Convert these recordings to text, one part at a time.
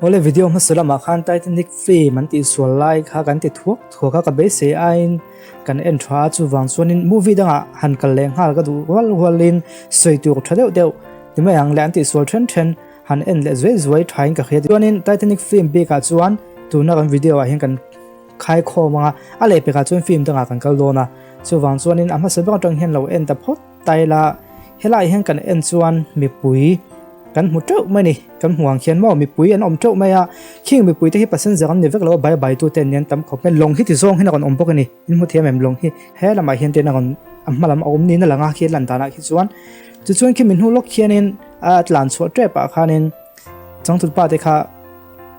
Awle video hmasa lamah khan Titanic film an tihsual lai kha kan ti thuak thuak a, ka beisei aiin kan en tha a, chuvang chuanin movie dangah han kal leh nghal ka duh rual rualin sawi tur tha deuh deuh ti mai ang leh an tihsual then then han en leh zuai zuai thain ka hria. Chuanin Titanic film bikah chuan tuna kan video ah hian kan khai khawm ang a, a lehpekah chuan film dangah kan kal dawn a, chuvang chuanin a hmasa ber atang hian lo en ta phawt ta ila, helaiah hian kan en chuan mipui kan hmu teuh mai a ni, kan hmu ang khian maw mipui an awm teuh mai a, khing mipui te hi passenger an ni vek lo a, bai bai tu te an ni an tam khawp mai, lawng hi ti zawng hian a rawn awm bawk a ni, in hmu thiam em lawng hi he lamah hian ten a rawn a hma lam a awm niin a lang a khi lan danah khi chuan tichuan khi min hnu lawk khianin a tlan chhuah tep ah khanin changtut pa te kha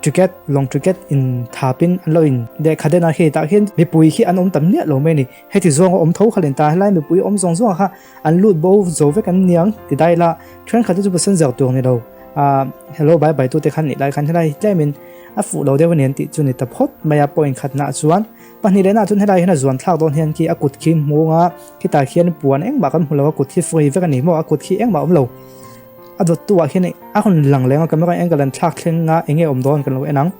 ticket lawng ticket in thapin an lo in lehkha den a khi tah khian mipui khi an awm tam miah lo mai a ni heti zawng a awm tho kha len ta helai mipui awm zawng zawng ah kha an lut bo zo vek an niang ti dai la thenkhat te chu passenger tur ni lo ah hello bye bye tu te khan nih lai khan helai tlemin a fuh lo deuh a ni an tih chu ni ta phawt mai a point khatna ah chuan pahnih lehna ah chuan helai hian a zuan thlak dawn hian khi a kut khi hmung a khitah khian puan engmah kan hmu lo a kut khi free vek a ni maw a kut khi engmah a awm lo a dawt tu ah khian a rawn lang leng a camera angle an thlak thleng a enge awm dawn kan lo en ang.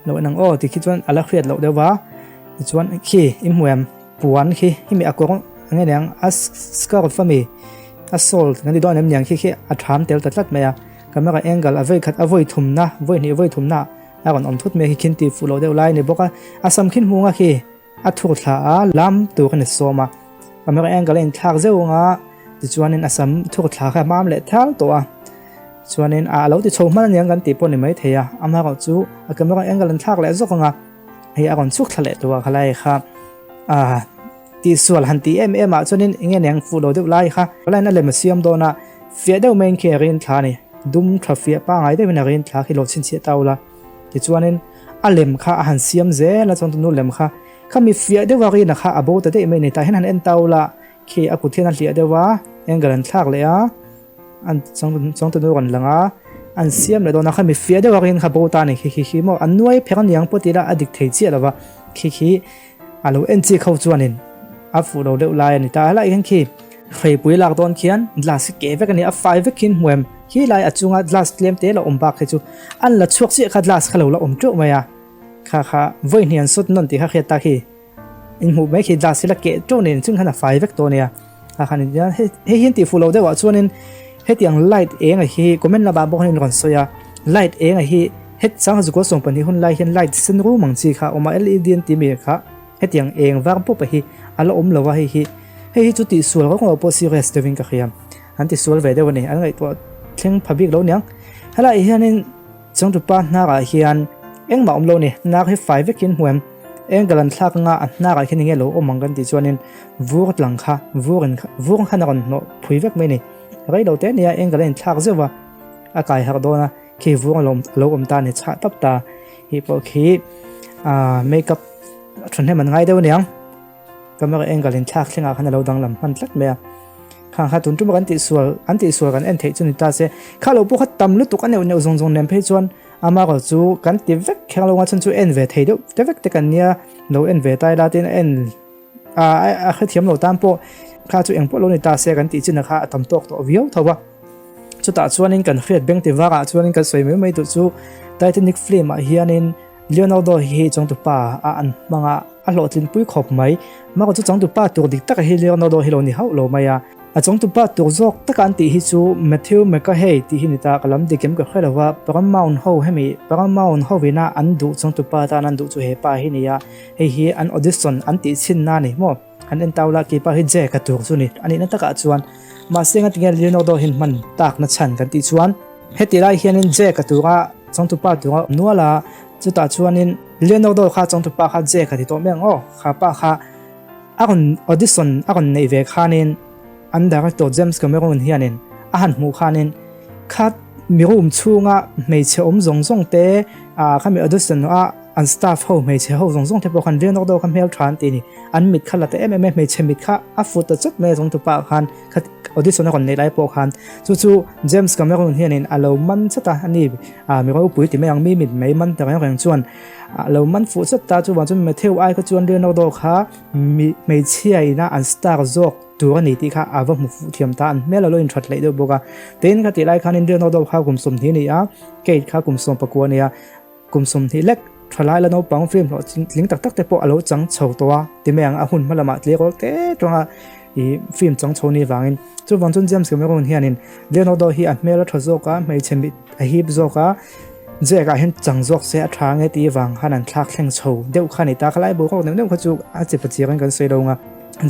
Lo en ang aw tikhi chuan a la hriat loh deuh va tichuan khi i hmu em puan khi hemi a kawr enge niang a scarf a mi a shawl kan ti dawn em niang khi khi a tham tel ta tlat mai a camera angle a vawi khat a vawi thumna vawi hnih vawi thumna a rawn awm thut mai a khi khin tih fuh loh deuh lai a ni bawk a a sam khin hmung a khi a thur thla a lam tur a ni sawm a camera angle a inthlak zeuh ang a tichuanin a sam thur thla kha a mam leh thal tawh a. Chuanin a lo ti chho hman aniang kan tih pawh ni mai thei a, amaherawhchu a camera angle an thlak leh zawk ang a, hei a rawn chhuk thla leh tur a khalai kha a tihsual han tih em em ah chuanin eng nge niang fuh lo deuh lai kha line a lem a siam dawn a, fiah deuh maiin khi a rin thla a ni, dum tha fiah pangai deuhin a rin thla khi lo chhinchhiah ta ula, tichuanin a lem kha a han siam zel a chuan tunu lem kha khami fiah deuh a rin a kha a bo ta daih mai a ni, tah hian han en ta ula khi a kut hian a hliah deuh a angle an thlak leh a. An changtunu rawn lang a, an siam leh dawn a, khami fiah deuh akin kha bo ta a ni khi khi khi maw an nuai phek aniang pawh tih lah a dik thei chiah lo va, khi khi a lo en chi kho chuanin a fuh lo deuh lai a ni ta. Helai hian khi hreipui lak dawn khian glass hi keh vek a ni, a fai vek khian hmu em khi lai a chunga glass tlem te lo awm bak khi chu an la chhuak chiah kha glass kha lo la awm teuh mai a, kha kha vawi hnih an sawt nawn tih kha hriat ta khi. In hmuh mai khi glass hi la keh teuh nen chung khan a fai vek tawh ania a khan in hei hian tih fuh loh deuh ah chuanin hetiang light eng a hi comment lamah bawk hian rawn sawi a light eng a hi het sangha zukua 12 hun lai hian light sen rum ang chi kha a awm a led an tih mai kha hetiang eng var pawp a hi a la awm lo a hei hi hei hi chu tih sual rawng lo pawh serious deuhin ka hria an ti sual ve deuh a ni an ngaihtuah thleng pha bik lo niang helai hianin Changtupa hnarah hian engmah awm lo ni, hnar hi fai vekin hmu em? Angle an thlak anga a hnarah hian enge lo awm ang kan tih chuanin vur tlang kha vur in vur khan a rawn hnawh phui vek mai a ni. Rei lo te nia angle a inthlak zeuh va, a kai harh dawn a, khi vur a lo awm ta a ni chhah tap ta. Hih pawh khi ah makeup thahnem an ngai deuh aniang. Camera angle inthlak thlengah khan a lo danglam hman tlat mai a. Khang kha tun tuma kan tihsual an tihsual kan en theih chu ni ta se kha lo pawh kha tam lutuk a neuh neuh zawng zawng nen phei chuan ama erawh chu kan ti vek kher lo a chhan chu en ve thei deuh te vek te kan nia lo en ve ta ila tin a en a a hrethiam lo tan pawh kha chu engpawh lo ni ta se kan tih chin a kha a tam tawk tawh viau tho a chutah chuanin kan hriat beng ti varah chuanin kan sawi mai mai duh chu Titanic film ah hianin Leonardo hi changtupa a an hmang a, a hlawhtlinpui khawp mai. Mako chu changtupa tur dik taka hi Leonardo hi lo ni hauh lo mai a. A changtupa tur zawk taka an tih hi chu Matthew McConaughey tih hi ni ta, ka lam dik em ka hre lo va, Paramount ho hemi Paramount ho ina an duh changtupa tan an duh chu he pa hi ni a, hei hi an audition an tih chhin na ni maw? An en tau la kepa hi Jack a tur chu ni a nihna takah chuan mahse ngatinge Leonardo hian hman takna chhan kan tih chuan heti lai hianin Jack a tura changtupa tura awm nual a chutah chuanin Leonardo kha changtupa kha Jack a ti tawh mai ang aw kha pa kha a rawn audition a rawn neih ve khanin an director James Cameron hianin a han hmuh khanin kha mi room chhunga hmeichhe awm zawng zawng te ah khami audition a An staff ho hmeichhe ho zawng zawng te pawh khan Leonardo kha hmel tha an ti a ni. An mit kha la ta em em e, hmeichhe mit kha a fu ta chawt mai a zawng tupa ah khan kha audition a rawn neih lai pawh khan chu chu James Cameron hianin a lo man chawt a, ani ah mi ropui ti mai ang mi mit mai man ta reng reng chuan a lo man fuh chawt ta chuvang chuan Matthew ai kha chuan Leonardo kha mi hmeichhia ina an star zawk. tur a ni tih kha a va hmu fuh thiam ta, an hmel a lo inthat hleih deuh bawk a. Tin, kha tih lai khanin Leonardo kha kum 20 a ni a, Kate kha kum 19 a ni a, kum 20 lek thalai la naupang film hlawh tling tak tak te pawh a lo chang chho tawh a, ti mai ang a hun hma lamah tleirawl te tawng a ih film chang chho ni vangin. Chuvang chuan James Cameron hianin Leonardo hi a hmel a tha zawk a, hmeichhe mit a hip zawk a, Jack ah hian chang zawk se a tha nge tih vang khan an thlak thleng chho deuh kha a ni ta, khalai boruak neuh neuh kha chu a chi pachirin kan sawi lo ang a.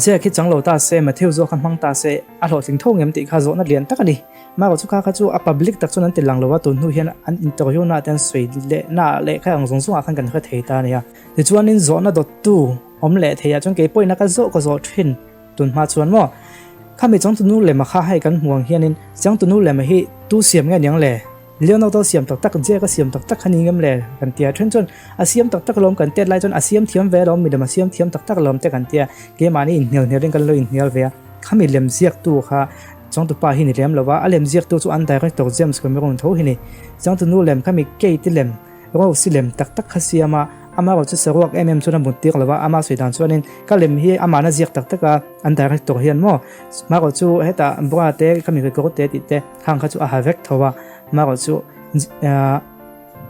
Jack hi chang lo ta se, Matthew zawk kha hmang ta se a hlawhtling tho ngem tih kha zawhna lian tak a ni. Marawh chu kha kha chu a public tak chuan an ti lang lo a, tun hnu hian an interview na te an sawi leh na leh kha ang zawng zawng ah khan kan hre thei ta a nia. Tichuanin zawhna dawttu awm leh thei ah chuan kei pawhin a ka zawh ka zawh thin tun hma chuan maw khami changtunu lema kha hei kan hmu ang hianin changtunu lema hi tu siam nge niang le? Leonardo siam tak tak, Jack a siam tak tak kha ni ngem le kan tia. Then chuan a siam tak tak alawm kan tet lai chuan a siam thiam ve alawm, milem a siam thiam tak tak alawm te kan tia. Keimahni inhnial hnialin kan lo inhnial ve a. Khami lem ziaktu kha changtupa hi ni lem lo va, a lem ziaktu chu an director James Cameron tho hi ni. Changtunu lem khami Kate lem, Rose lem tak tak kha siam a, ama erawh chu saruak em em chuan a mut tir lo va, ama sawi dan chuanin ka lem hi amahna ziak tak tak a, an director hian maw marawh chu hetah bra te khami kekawr te tih te, Khang kha chu a ha vek tho a, marawh chu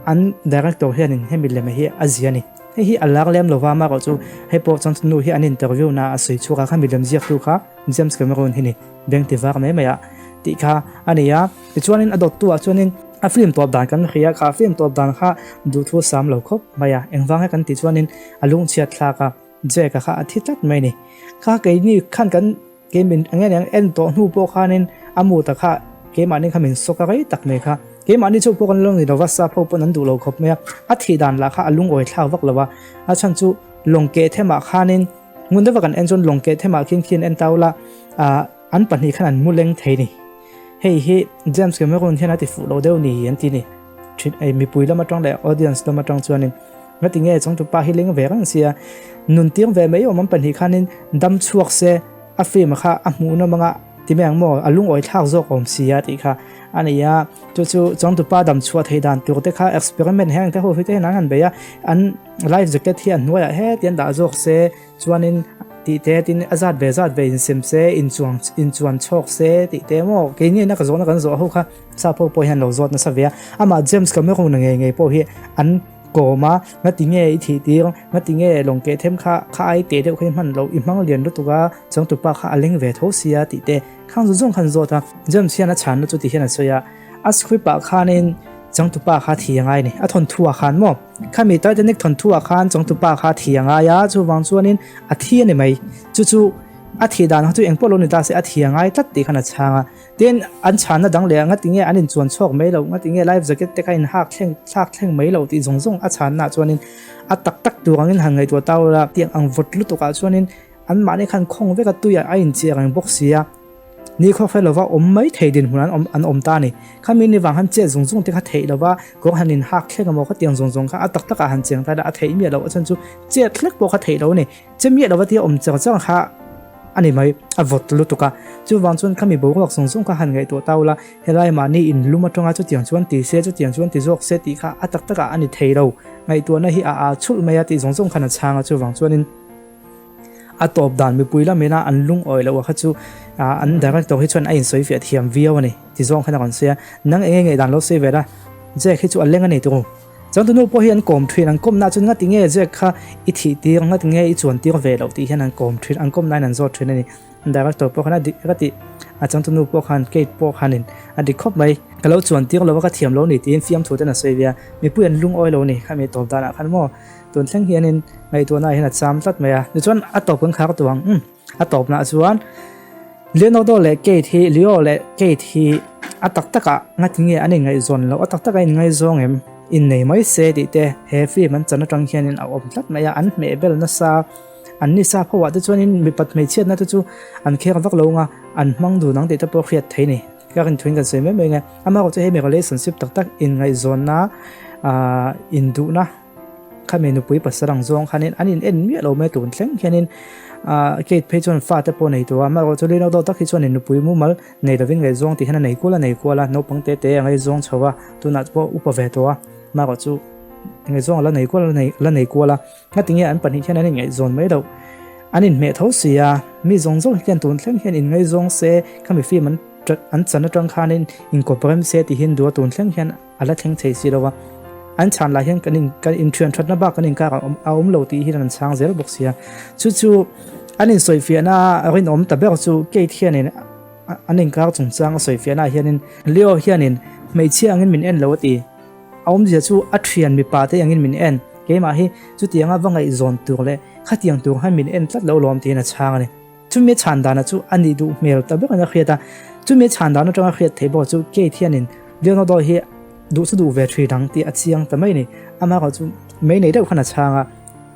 an director hianin hemi lem hi a zia a ni. Hei hi a lar lem lova, marawh chu hei pawh chuan nu hi an interview na a sawi chhuak a, khami lem ziaktu kha James Cameron hi ni, beng ti var mai mai a tih kha a ni a. Tichuanin a dawttu ah chuanin a film tawp dan kan hria, kha film tawp dan kha duhthu sam lo khawp mai a, engvang he kan tih chuanin a lungchhiat thlak a, Jack-a kha a thi tlat mai a ni. Kha keini khan kan. Kei min eng eng en tawh hnu pawh khanin a mu ta kha keimahni kha min sawk a rei tak mai kha. Keimahni chu pawh kan lo ni lova sap ho pawn an duh lo khawp mai a, a thih dan lah kha a lungawi thlak vak lo a, a chhan chu lawng keh themah khanin ngun deuha kan en chuan lawng keh themah khin khian en tau la ah an pahnih khan an mu leng thei ni. Hei hi James Cameron hian a ti fuh lo deuh ni an ti ni. Thin ei mipui lam atang leh audience lam atang chuanin ngati nge changtupa hi leng ve reng sia nun tir ve mai awm an pahnih khanin dam chhuak se a film kha a hmuh nawm anga ti mai ang maw a lungawi thlak zawk awm sia tih kha a ni a chu chu changtupa dam chhuah theih dan tur te kha experiment heng te ho hi te hian an han bei a an life jacket hi a hnuaiah heti an dah zawk se Chuanin tih te tin a zat ve zat ve insem se, inchuang inchuan chhawk se tih te maw keini ina ka zawhna kan zawh ho kha sap ho pawh hian lo zawt nasa ve a. Amah James Cameron-a ngei ngei pawh hi an kawm a, ngati nge i thih tir, ngati nge lawng keh them kha kha ai teh deuh kha i hman loh, i hmang lian lutuk a, changtupa kha a leng ve tho sia tih te khang zawng zawng khan zawt a. James hian a chhanna chu ti hian a sawi a, a script ah khanin changtupa kha thi a ngai a ni, a thawnthu ah khan maw. Khami Titanic thawnthu ah khan chawngtupa kha thi a ngai a, chuvang chuanin a thi a ni mai. Chu chu a thih dan kha chu engpawh lo ni ta se a thi a ngai tlat tih khan a chhang a. Tin, an chhanna dang leh ah ngati nge an inchuan chhuak mai loh, ngati nge life jacket te kha in hak thleng thlak thleng mai loh tih zawng zawng a chhanna ah chuanin a tak tak tur angin han ngaihtuah ta ula, tiang ang vawt lutuk ah chuanin anmahni khan khawng vek a tui ah a inchiah reng bawk si a. Ni khaw hre lova awm mai thei dinhmun an awm an awm ta a ni. Khami ni vang han chet zung zung te kha theih lova kawng han in hak thleng emaw khatiang zawng zawng kha a tak takah han cheng ta ila a theih miah loh a chhan chu chet hlek pawh kha theih lo a ni. Che miah lova tia awm chang chang kha a ni mai, a vawt lutuk a. Chuvang chuan khami boruak zawng zawng kha han ngaihtuah ta ula, helai mahni in lum atanga chutiang chuan ti se, chutiang chuan ti zawk se tih kha a tak takah a ni thei lo. Ngaihtuahna hi a aa chhulh mai a tih zawng zawng khan a chhang a, chuvang chuanin. A tawp dan mipui lam ina an lungawi loh a kha chu an director hi chuan a insawi fiah thiam viau a ni ti zawng khan a rawn sawi a, nang eng nge ngaihdan lo sawi ve la, Jack hi chu a leng a ni turu. Changtunu pawh hi an kawm thin, an kawmna chuan ngati nge Jack kha i thih tir, ngati nge i chuan tir ve loh tih hian an kawm thin, an kawmna in an zawt thin a ni. Director pawh khan a dik ka tih, a changtunu pawh khan Kate pawh khanin a dik khawp mai, ka lo chuan tir lo a ka thiam lo ni tiin fiamthu ten a sawi ve a, mipui an lungawi lo ni khami tawp danah khan maw. Tun thleng hianin ngaihtuahna ah hian a cham tlat mai a, tichuan a tawp kan khar tawh ang, umm a tawpnaah chuan Leonardo leh Kate hi Leo leh Kate hi a tak takah ngati nge an inngaihzawn loh, a tak takah inngaizawng em innei mai se tih te he film an chan atang hianin a awm tlat mai a, an hmeh bel nasa an ni sap ho ah te chuanin mipat hmeichhiatna te chu an kher vak lo ang a, an hmang dun ang tih te pawh hriat theih a ni. Ka rin thuin kan sawi mai mai ang e, amaherawhchu hemi relationship tak tak inngaihzawnna ah induhna. Khami nupui pasal ang zawng khanin an in en miah lo mai tun thleng hianin ah Kate phei chuan fa te pawh nei tawh a, amaherawhchu chu Leonardo tak hi chuan in nupui mumal nei lovin ngaihzawng tih hian a nei kual a nei kual a, naupang te te a ngaihzawng chho a, tunah pawh upa ve tawh a, amaherawhchu ngaihzawng a la nei kual a la nei kual a, ngatinge an pahnih hian an in ngaihzawn mai loh. An inhmeh tho si a, mi zawng zawng hian tun thleng hian inngaizawng se, khami film an an chan atang khanin inkawp rem se tih hian duh a tun thleng hian a la thleng thei si lo a. An chhan lah hian kan in kan inthian thatna bak kan inkar a awm a awm lo tih hian an chhang zel bawk si a. Chu chu an insawifiahna rinawm ta ber chu Kate hianin an inkar chungchang a sawifiahnaah hianin Leo hianin hmeichhia angin min en lo a ti. A awmzia chu a thian mipa te angin min en, keimah hi chutianga va ngaihzawn tur leh khatiang tur khan min en tlat lo lawm tiin a chhang a ni. Chumi a chhan dana chu a nih duh hmel ta berin a hriat a, chumi a chhan dan atanga hriat theih pawh chu Kate hianin Leonardo hi duh chu duh ve thin ang tih a chiang ta mai a ni. Amaherawh chu mei nei deuh khan a chhang a,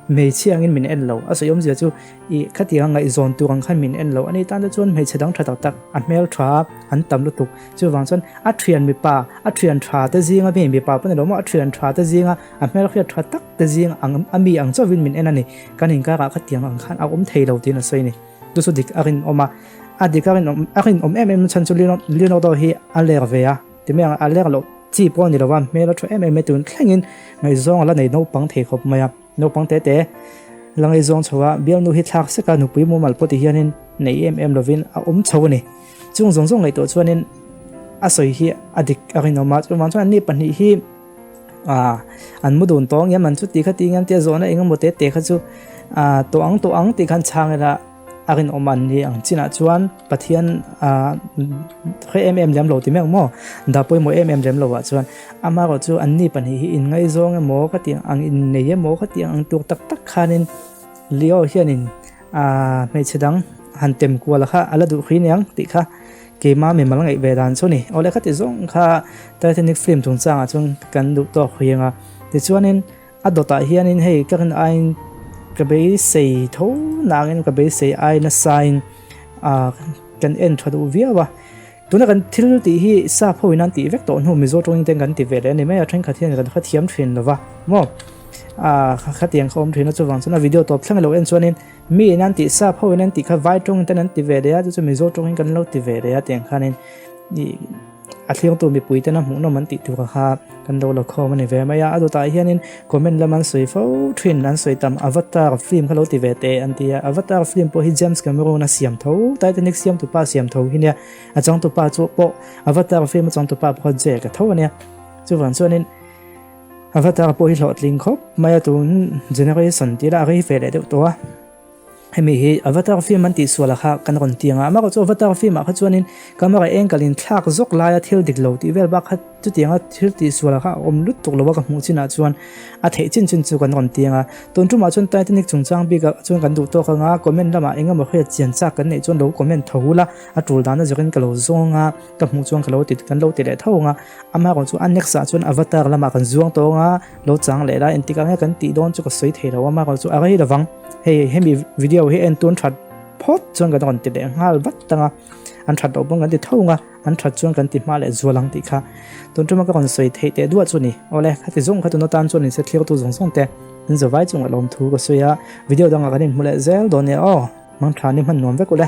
hmeichhia angin min en lo, a sawi awmzia chu ih khatianga ngaihzawn tur ang khan min en lo a ni tan te chuan hmeichhe dang tha tak tak a hmeltha an tam lutuk. Chuvang chuan a thian mipa, a thian tha te zinga mi mipa pawh ni lo maw, a thian tha te zinga a hmelhriat tha tak te zing ang a mi ang chauhin min en a ni. Kan inkarah khatiang ang khan a awm thei lo tiin a sawi a ni. Chu chu dik a rinawm a, a dik a rinawm a rinawm em em chhan chu Leonardo hi a ler ve a, ti mai ang a ler loh chi pawh a ni lo va, hmel a tha em em e tun thlengin ngaihzawng a la nei naupang thei khawp mai a. Naupang te te la ngaihzawng chho a, bialnu hi thlak sek a, nupui mumal pawh ti hianin nei em em lovin a awm chho a ni. Chung zawng zawng ngaihtuah chuanin a sawi hi a dik a rinawm a, chuvang chuan anni pahnih hi ah an mu dun tawng em an chuti kha ti ngam tia zawhna eng emaw te te kha chu ah tawh ang tawh ang tih khan chhang ila a rinawm an ni ang chinah chuan Pathian ah hre em em lem lo ti mek maw dah pawimawh em em lem lovah chuan amaherawh chu anni pahnih hi inngaizawng emaw ka tih ang innei emaw ka tih ang tur tak tak khanin Leo hianin ah hmeichhe dang han tem kual kha a la duh hri niang tih kha keima mimal ngaih ve dan chu ni. Awle khati zawng kha Titanic film chungchangah chuan kan duh tawk hui anga tichuanin A dawtah hianin hei ka rin aiin ka beisei tho nangin ka beisei ai nasain ah kan en tha duh viau a. Tuna kan thil tih hi sap ho in an tih vek tawh hnu Mizo tawngin ten kan ti ve leh a ni mai a, thenkhat hian kan hrethiam thin lo va maw? Ah khatiang kha awm thin a chuvang chuan a video tawp thleng alo en chuanin mi in an tih sap ho in an tih kha vai tawngin ten an ti ve leh a chu chu Mizo tawngin kan lo ti ve leh a tiang khanin ih A thlirtu mipui tena hmuhnawm an tih tur kha kan lo la khawm a ni ve mai a, a dawtah hianin comment lam an sawi fo thin, an sawi tam Avatar film kha lo ti ve teh an ti a, Avatar film pawh hi James Cameron a siam tho, Titanic siamtupa siam tho hi nia, a changtupa chu pawh Avatar film a changtupa pawh kha Jack a tho a nia, chuvang chuanin Avatar pawh hi hlawhtling khawp mai a tun generation tih lah a rei ve leh deuh tawh a. Hemi hi Avatar film an tih sual a kha kan rawn ti ang a, amaherawh chu Avatar film ah kha chuanin camera eng kalin thlak zawk laia thil dik lo tih vel bak kha chutianga thil tih sual a kha a awm lut tuk lo a ka hmuh chinah chuan a theih chin chin chu kan rawn ti ang a. Tun tumah chuan Titanic chungchang bikah chuan kan duh tawk ang a, comment lamah eng emaw hriat chian chak kan neih chuan lo comment tho ula, a tul dana zawkin ka lo zawng a, ka hmuh chuan ka lo ti kan lo ti leh tho ang a, amaherawh chu a next ah chuan Avatar lamah kan zuang tawh ang a, lo chang leh la engtikah nge kan tih dawn chu ka sawi thei lo a, amaherawh chu a rei lovang. Hei hemi video hi en tun that phawt chuan kan rawn ti leh nghal vat tang a, an that loh pawn kan ti tho ang a, an that chuan kan ti hma leh zual ang tih kha tun tuma ka rawn sawi theih teh duah chu ni. Awle khati zawng kha tun atan chuan inse thlir tu zawng zawng te in zavai chungah lawmthu ka sawi a, video dangah kan inhmu leh zel dawn nia aw, mangtha ni hman nuam vek ule.